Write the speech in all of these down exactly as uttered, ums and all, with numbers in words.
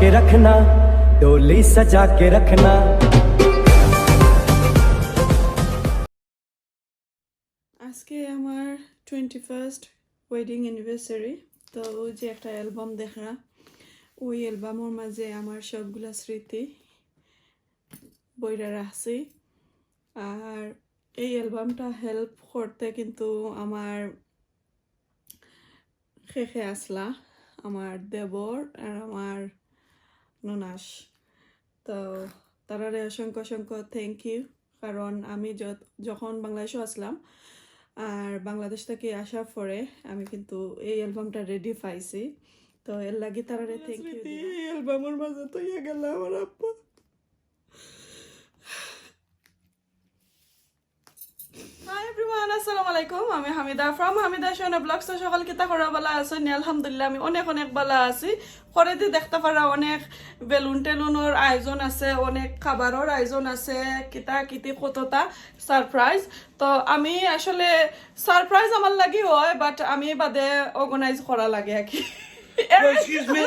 के रखना, डोली सजा के रखना। আজকে আমার টোয়েন্টি ফার্স্ট ওয়েডিং অ্যানিভার্সারি। তো ওই যে একটা অ্যালবাম দেখরা, ওই অ্যালবামর মাঝে আমার সবগুলা স্মৃতি বইরা রাখছি। আর এই অ্যালবামটা হেল্প করতে কিন্তু আমার কে কে আসলা, আমার দেবর আর আমার ননাস। তো তারারে অসংখ্য অসংখ্য থ্যাংক ইউ, কারণ আমি যত- যখন বাংলাদেশো আসলাম আর বাংলাদেশ থাকি আসার পরে আমি কিন্তু এই অ্যালবামটা রেডি পাইছি। তো এর লাগি তারারে থ্যাংক ইউ। এই অ্যালবামর মাঝে তো ইয়া গেল আমার আব্বা। হাই এভরিওয়ান, আসসালামু আলাইকুম। আমি হামিদা ফ্রম হামিদা শোনা ব্লগস। তো সকল কিতা করা বালা আছো নি? আলহামদুলিল্লাহ, আমি অনেক অনেক বালা আছি। করে দি দেখতা পারা অনেক বেলুন টেলুনর আয়োজন আছে, অনেক খাবারর আয়োজন আছে, কিতা কিতি কততা সারপ্রাইজ। তো আমি আসলে সারপ্রাইজ আমার লাগি হয়, বাট আমি বাদে অর্গানাইজ করা লাগে আর কি। Excuse me.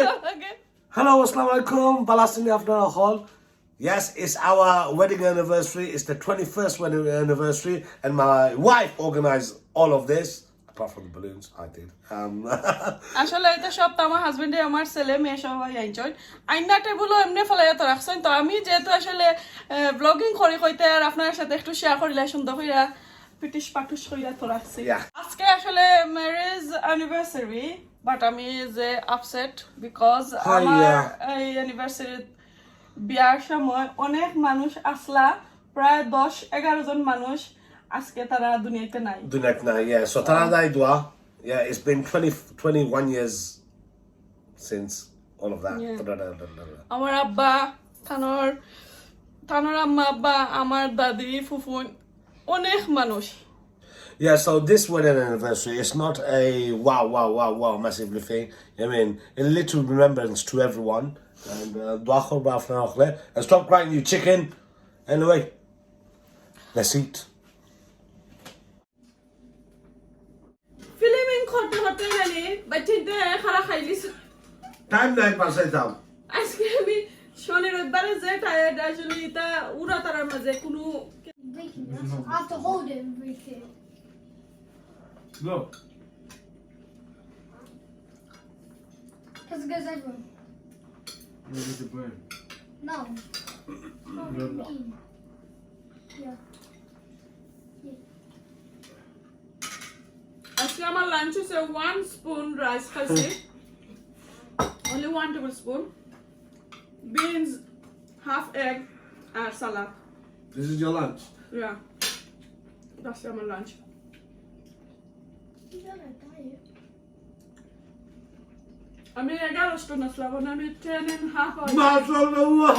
Hello, আসসালামু আলাইকুম. বালা আছইন নি আপনারা হকল? Yes, it's our wedding anniversary. It's the twenty-first wedding anniversary, and my wife organized all of this. Apart from the balloons, I did. Um, আসলে এটা সব তো আমার হাজবেন্ডে আমার ছেলে মেয়ে সবাই আনছইন। আইনা টেবুলও এমনি ফেলাইয়া তো রাখছইন। তো আমি যেহেতু আসলে ব্লগিং করি কইতে আর আপনার সাথে একটু শেয়ার করিলা সুন্দর কইরা পিটিশ পাটুশ কইরা তো রাখছি। Yeah. আজকে আসলে ম্যারেজ অ্যানিভার্সারি, বাট আমি যে আপসেট বিকজ Hi, আমার yeah. এই অ্যানিভার্সারি বিয়ার সময় অনেক মানুষ আসলা, প্রায় দশ এগারো জন মানুষ আজকে তারা দুনিয়াতে নাই। দুনিয়াত নাই, yeah. So তারা নাই দোয়া. Yeah, it's been twenty, twenty-one years since all of that. Yeah. আমার আব্বা, তানর তানর আম্মা আব্বা, আমার দাদি ফুফুন, অনেক মানুষ। Yeah, so this wedding anniversary is not a wow, wow, wow, wow, massively thing. I mean, a little remembrance to everyone. And uh, দোয়া করবা আপনারা হকলে. And stop crying, you chicken. Anyway, let's eat. Filming করতে করতে জানি বাচ্চিতে খারা খাইলিস। Time নাই পারছাইতাম. আজকে আমি শনি রবিবারে যে টায়ার্ড আসলে এটা উড়া তারার মাঝে কোনো Breaking. I have to hold it and break it. Look. Because it goes everywhere. Where did it burn? No. Not Good me. luck. Yeah. আজকে আমার লাঞ্চ হচ্ছে ওয়ান স্পুন রাইস খাইছি, only one tablespoon, beans, half egg আর salad. This is your lunch. Yeah, that's আমার lunch. You got a diet. আমি এগারো স্টোন আসলাম, মানে আমি টেন এন্ড হাফ। মাশাআল্লাহ.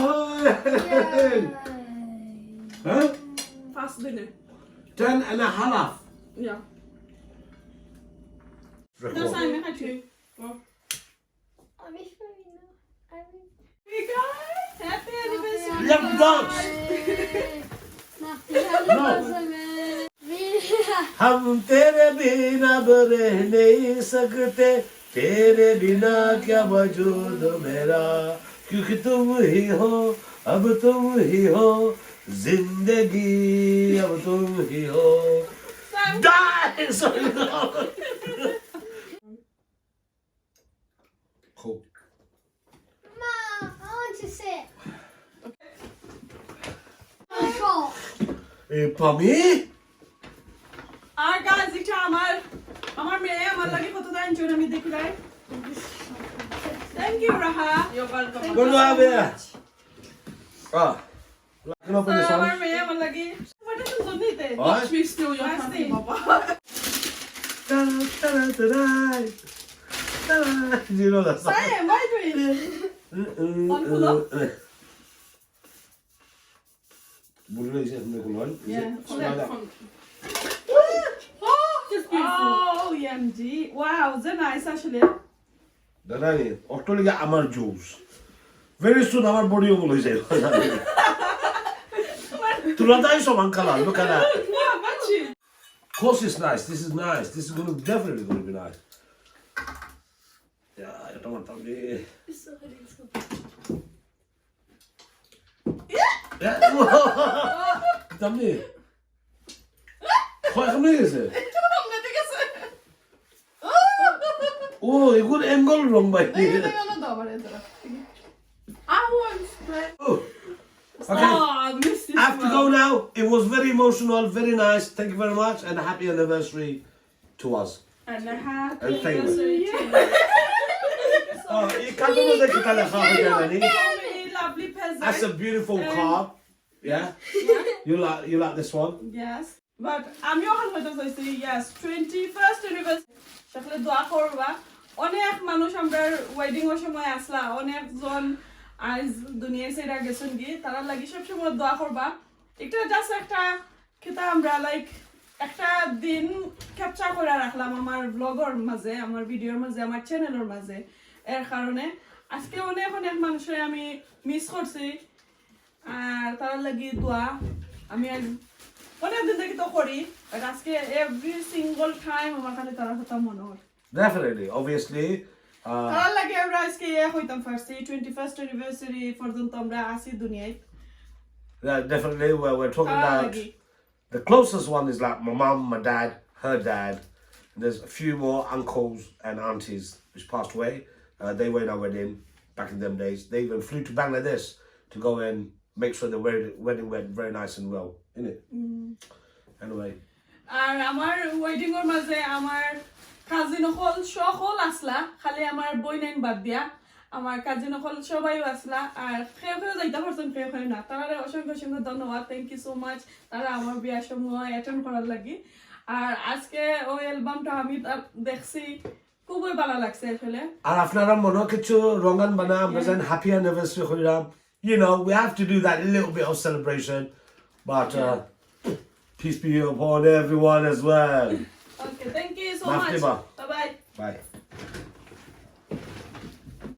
Yay. Huh? ফার্স্ট দিনে। Ten and a half. Yeah. Record. That's why আমি খাচ্ছি। Are we sure you know? Are we? Hey guys, happy anniversary. Love dogs. Nothing. No. हम तेरे बिना अब रह नहीं सकते, तेरे बिना क्या वजूद मेरा, क्योंकि तुम ही हो, अब तुम ही हो जिंदगी, अब तुम ही हो. Die! Sorry, no. Cool. Ma, I want to sit. Short. Hey, Pummy? আর গাইস, এটা আমার আমার মেয়ে আমার লাগি কত দাম জোর আমি দেখি রাই। Thank you Raha. You're welcome. Good luck, yeah. Ah. Can open this আমার one? মেয়ে আমার লাগি। What is this? What? Watch me steal your candy, Baba. Ta-da, ta-da, ta-da. Ta-da. Do you know that song? Say, why do you? Mm, mm, One pull up? Mm. বুঝলে এই যে আপনি কোন হয়? এই যে Yeah, smell that. Oh, just beautiful. Oh, O M G. Wow, যে nice আসলে। দাদা রে, অট্টলিকা আমার জুস। Very soon আমার বডিও বলে যায়। তোরা তাই সমান colour, look at that. Wow, matching. Of course it's nice. This is nice. This is gonna definitely gonna be nice. ইয়া, এটা মারতাম রে। ইয়া, দিতাম রে। কয় কেমনে গেছে? ও, এগুর angle wrong ভাই। Oh, okay. I have to go now. It was very emotional, very nice. Thank you very much, and a happy anniversary to us. And a happy anniversary to you. Oh, you can't always take a telephone. Lovely present. That's a beautiful car. Yeah? You like, you like this one? Yes. But আমিও অখন কইতাম চাইছি, yes, twenty first anniversary, সকলে দোয়া করবা। অনেক মানুষ আমরার wedding অর সময় আছলা, অনেকজন আইজ দুনিয়া ছাড়া গেছইন গি, তারার লাগি সবসময় দোয়া করবা। এটা just একটা কিতা আমরা, like, একটা দিন capture করিয়া রাখলাম আমার vlog অর মাঝে, আমার video র মাঝে, আমার channel অর মাঝে। এর কারণে আজকে অনেক অনেক মানুষরে আমি miss করছি। আর তারার লাগি দোয়া আমি আর অনেক দিন থাকি তো করি, but আজকে every single time আমার খালি তারার কথা মনো অর। Definitely, obviously. Uh, তারার লাগি আমরা আজকে এক অইতাম পারছি, twenty first anniversary পর্যন্ত আমরা আছি দুনিয়াত। Yeah, definitely. We're, we're talking about the closest one is, like, my mum, my dad, her dad. And there's a few more uncles and aunties which passed away. Uh, they were in our wedding back in them days. They even flew to Bangladesh to go and make sure the wed- wedding went very nice and well, innit? Anyway. আর আমার wedding or মাঝে আমার cousin অকল সকল আছলা, খালি আমার বইনাইন বাদ দিয়া। আমার cousin অকল সবাইও আছলা, আর কেউ কেউ যাইতা পারছইন, কেউ কেউ না। তারারে অসংখ্য অসংখ্য ধন্যবাদ, thank you so much, তারা আমার বিয়ার সময় attend করার লাগি। আর আজকে ওই album টা আমি তা দেখছি, খুবই ভালা লাগছে আসলে। আর আপনারা মনো কিছু রঙান বানা, আমরা যেন happy anniversary কইরাম। You know, we have to do that little bit of celebration. But uh, peace be upon everyone as well. Okay, thank you so much. Bye bye. Bye.